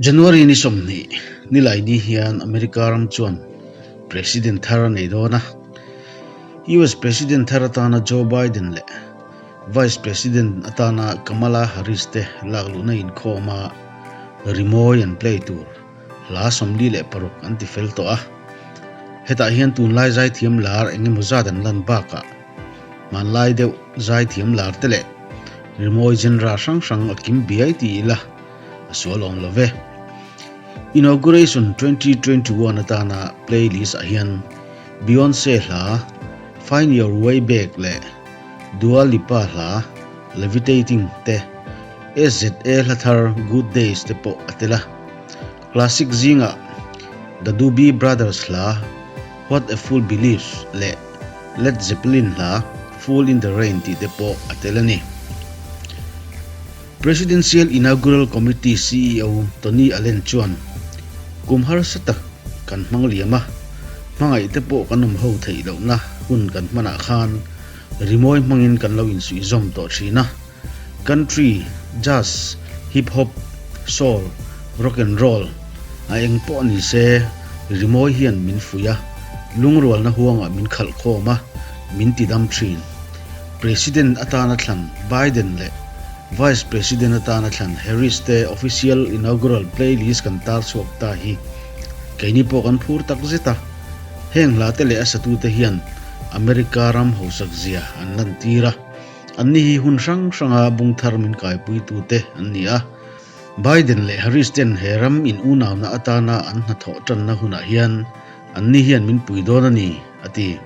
January ni 20 nilai ni hian America ram chuan President thar a nei dawn a. US President thar atana Joe Biden leh Vice President atana Kamala Harris te lakluhna inkhawm a rimawi an play tur hla 46 an ti fel tawh a. Hetah hian tunlai zaithiam lar eng emaw zat an lan bakah hmanlai deuh zaithiam lar te leh rimawi genre hrang hrang a kim biai ti ila a sual awm lo ve. Inauguration 2021 atana playlist ah hian Beyonce hla Find Your Way Back leh Dua Lipa hla Levitating te, SZA hla thar Good Days te pawh a tel a. Classic zingah The Doobie Brothers hla What a Fool Believes leh Led Zeppelin hla Fool in the Rain tih te pawh a tel a ni. Presidential Inaugural Committee CEO Tony Allen chuan, Kum harsa tak kan hmang liam a, hmangaih te pawh kan awm ho theih lohna hun kan hmanah khan rimawi hmangin kan lo insuihzawm tawh thin a. Country, jazz, hip hop, soul, rock and roll a eng pawh ni se rimawi hian min fuih a, lungrualna huangah min khalh khawm a, min tidam thin. President atana thlan Biden leh Vice President atana thlan Harris te official inaugural playlist kan tar chhuak ta hi keini pawh kan phur tak zet a. Heng hla te leh a satute hian America ram hausak zia an lantir a. Anni hi hun hrang hranga bung thar min kaipuitute an ni a. Biden leh Harris ten he ram in unauna atana an hnathawh tanna hunah hian anni hian min pui dawn a ni, a ti.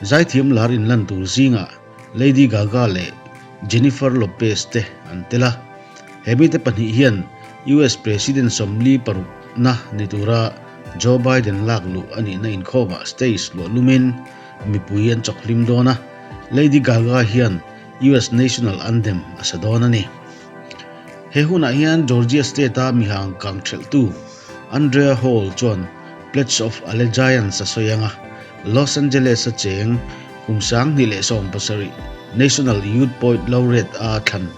Zaithiam lar inlan tur zingah Lady Gaga leh Jennifer Lopez te an tel a. He mite pahnih hian US President 46na ni tura Joe Biden lak luh a nihna inkhawmah stage luah lumin mipui an chawk hlim dawn a, Lady Gaga hian US National Anthem a sa dawn a ni. He hunah hian Georgia State-a mihang kang thelhtu Andrea Hall chuan Pledge of Allegiance a sawi ang a, Los Angeles-a cheng kum 2017 National Youth Poet Laureate a thlan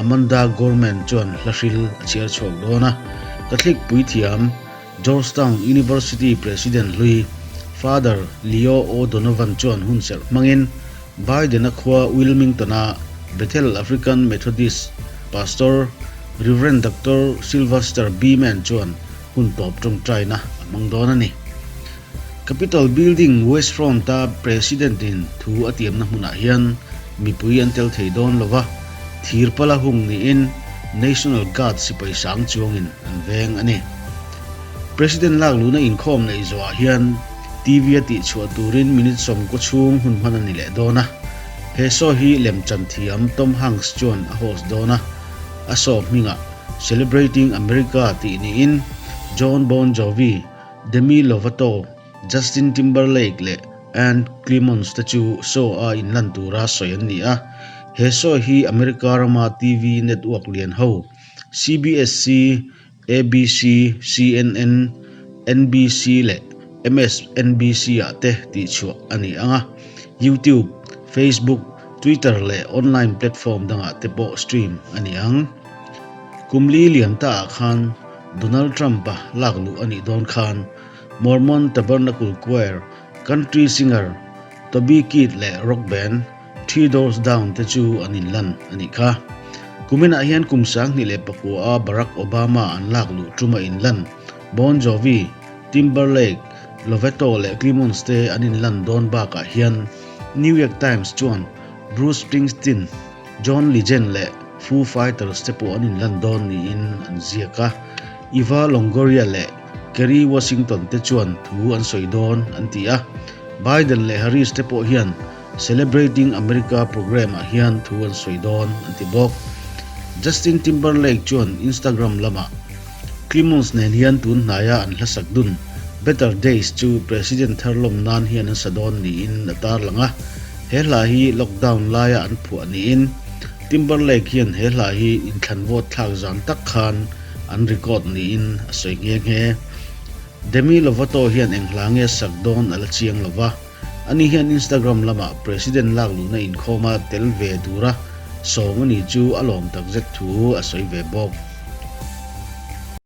Amanda Gorman chuan hla hril a chhiar chhuak dawn a, Catholic puithiam Georgetown University President hlui Father Leo O'Donovan chuan hun serh hmangin Biden-a khua Wilmington-a Bethel African Methodist Pastor Rev. Doctor Sylvester B. Mann chuan hun tawp tawngtaina a hmang dawn a ni. Capitol Building West Front-a President-in thu a tiamna hmunah hian mipui an tel thei dawn lo va, thir pala hung niin National Guard sipai sang chuangin an veng a ni. President lak luhna inkhawm neih zawhah hian TV-a tihchhuah turin minute 90 chhung hun hman a ni leh dawn a. He show hi lemchan thiam Tom Hanks chuan a host dawn a, a show hmingah Celebrating America tih niin Jon Bon Jovi, Demi Lovato, Justin Timberlake leh Ann Clemmons te chu show a inlan tura sawi an ni a. He show hi America rama TV network lian ho CBS, ABC, CNN, NBC leh MSNBC ah te tihchhuah a ni ang a. YouTube, Facebook, Twitter leh online platform dangah te pawh stream a ni ang. Kum li liam ta ah khan Donald Trump-a lak luh a nih dawn khan Mormon Tabernacle Choir, country singer Toby Keith leh rock band Three Doors Down te chu an inlan a nih kha. Kuminah hian kum 2009-a Barack Obama an lak luh ṭuma inlan Bon Jovi, Timberlake, Lovato leh Clemmons te an inlan dawn bakah hian New York Times chuan Bruce Springsteen, John Legend leh Foo Fighters te pawh an inlan dawn niin an ziak a. Eva Longoria leh Kerry Washington te chuan thu an sawi dawn an ti a. Biden leh Harris te pawh hian Celebrating America programme ah hian thu an sawi dawn an ti bawk. Justin Timberlake chuan Instagram lamah Clemmons nen hian tun hnaia an hlasak dun Better Days chu President thar lawm nan hian an sa dawn niin a tarlang a. He hla hi lockdown laia an phuah niin Timberlake hian he hla hi inthlan vote thlak zan tak khan an record niin a sawi nghe nghe. Demi Lovato hian eng hla nge sak dawn a la chiang lo va. Ani hian Instagram lamah President lak luhna inkhawma tel ve tura sawm a ni chu a lawm takzet thu a sawi ve bawk.